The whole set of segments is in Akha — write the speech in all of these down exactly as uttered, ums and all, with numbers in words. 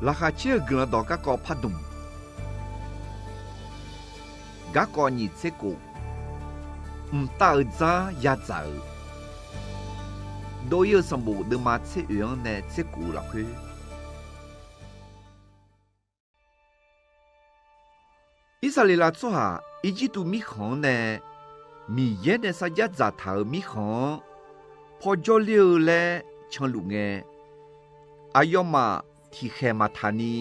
Laqkhaq caer-eu Guiqlanq dawq garkawv pardmq, garkawv nyiq tser kof, mqtav-euq dzar yadzaq-euq, dov-ir-eu sanqbof deuvma tser oeq-anr nae tser kof-eu lafkhoer, Irsaqleqlav tsawrhaq Irjirtuv mirkhanq-anr nae Miqyaer nae sarjar dzaqtaq-euq mirkhanq-anr paw jawrler-eu laer canluf ngae, aqyawfmaf tiqkhaeq maqtaq ni,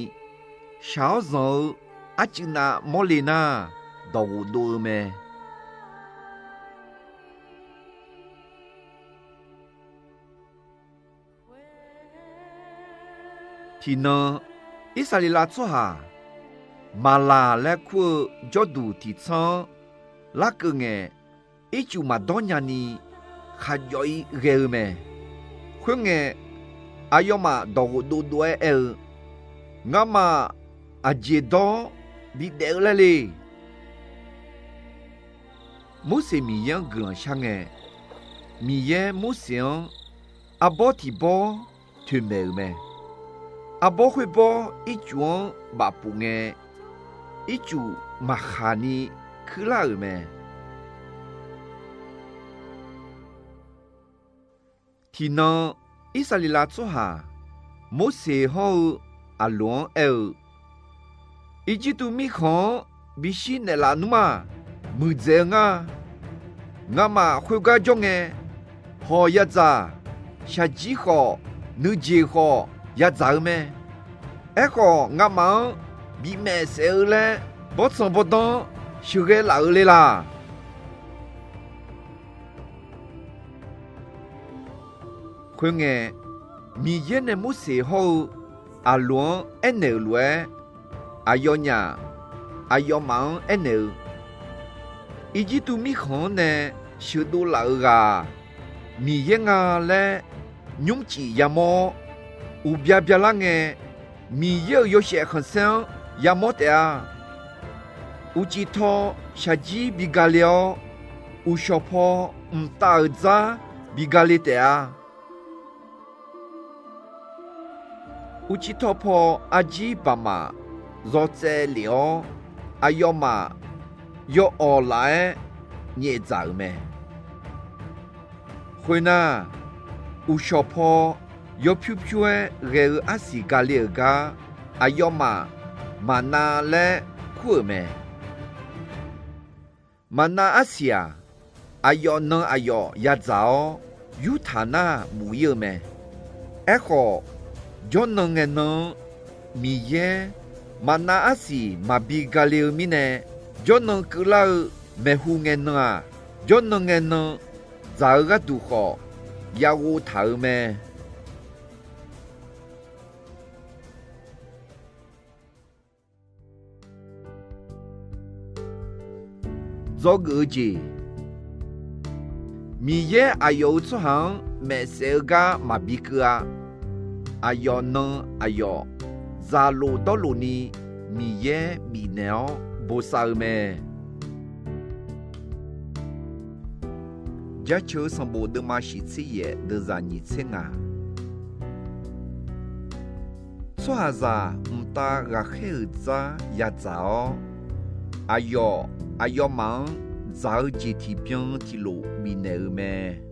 shaq-awr zanq-eu arcuiv nav mawrle nar, dawqghof dov-eu mae. Tiqnan, Irsaqleqlav tsawrhaq Maqlaq laer kur-eu jawrduq tiqtsanr-anr larkeuv ngae, ircuf maqdawr nyani khaqjawv-ir ghae-eu mae. Khoerngae, aqyawfmaf dawqghof dovdov-aer aer-eu, Ngamaf aqjeq dawr-awr bidaef-eu laer le. Morseq Miqyaer-anr guiqlanq shar ngae, Miqyaer Morseq-anr arbawr tiq bawr toeqmaeq-euq mae. Arbawr khoerbawr ircuf-anr bafpuf ngae, ircuf maqkhaq ni kuirlar-euq mae. Tiqnan, Irsaqleqlav tsawrhaq Morseq hawr-eu Aqloq-anr aer-eu, Irjirtuv mirkhanq-anr bishir naeqlaf nmr-aq, muiqdzaeq-eu ngar. Ngamaf khoergar jawr ngae, hawq yadzaq, shaqjir khawf, nuijeq khawf yadzaq-eu mae. Aerkhawf, ngamaf-anr bimaef saef-eu laer bawrtsanq bawrdanr sheuqghae laf-euq le laq. Khoerngae, Miqyaer nae Morseq hawr-eu Aqloq-anr aernaeq-euq lof-aer, aqyawfnyaf aqyawfmaf-anr aernaeq-eu, Irjirtuv mirkhanq-anr nae sheuqdov laf-euq ghaq-aq, Miqyaer nga laer nymrcif yamawr-awr, uqbya byalar ngae, Miqyaer-euq yawshaef khanqsaer-anr yamawr taef-a. Uqcif taw shaqjir bi gale-awr, uqshawq paw mqtav-euq dzar bi gale taef-a. Uqcif taw paw arjir baqmaf zawtsaev lef-awr, aqyawfmaf yawawq laf-aer nyaefdzaq-euq mae. Khoernar, uqshawq paw yawpyur pyur-aer ghae-eu arsiq gale-euq gar aqyawfmaf maqnav laer kur-euq mae. Maqnav arsiq-aq, aqyawf nan aqyawf yadzaq-awr, yurtaq nar muiq-ir-eu mae. Aerkhawf, jawrnan ngae nan-anr Miqyaer maqnav arsiq maqbi gale-eu mirnae, jawrnan keuvlar-eu maeqhu ngae nan-aq, jawrnan ngae nan dzaq-eu gharduq khawf yaghov taq-euq mae. Dzawgeuf-eu jeq, Miqyaer aqyawf-euq tsawrhaq-anr maefsaef-eu gar maqbi keuv-a. Aqyawf nan aqyawf zaqlof dawrlof ni Miqyaer bifnaeq-awr bosav-eu mae. Jaceuq-eu sanqbof deuvma shiq tser yaef deuvzaq nyiq tser ngaq. Tsawrhaqzaq mqtav ghaqkhaer-euq dzar yadzaq-awr, aqyawf aqyawfmaf-anr dzaq-eu jeq tiqbyan tiqlof bifnaeq-euq mae.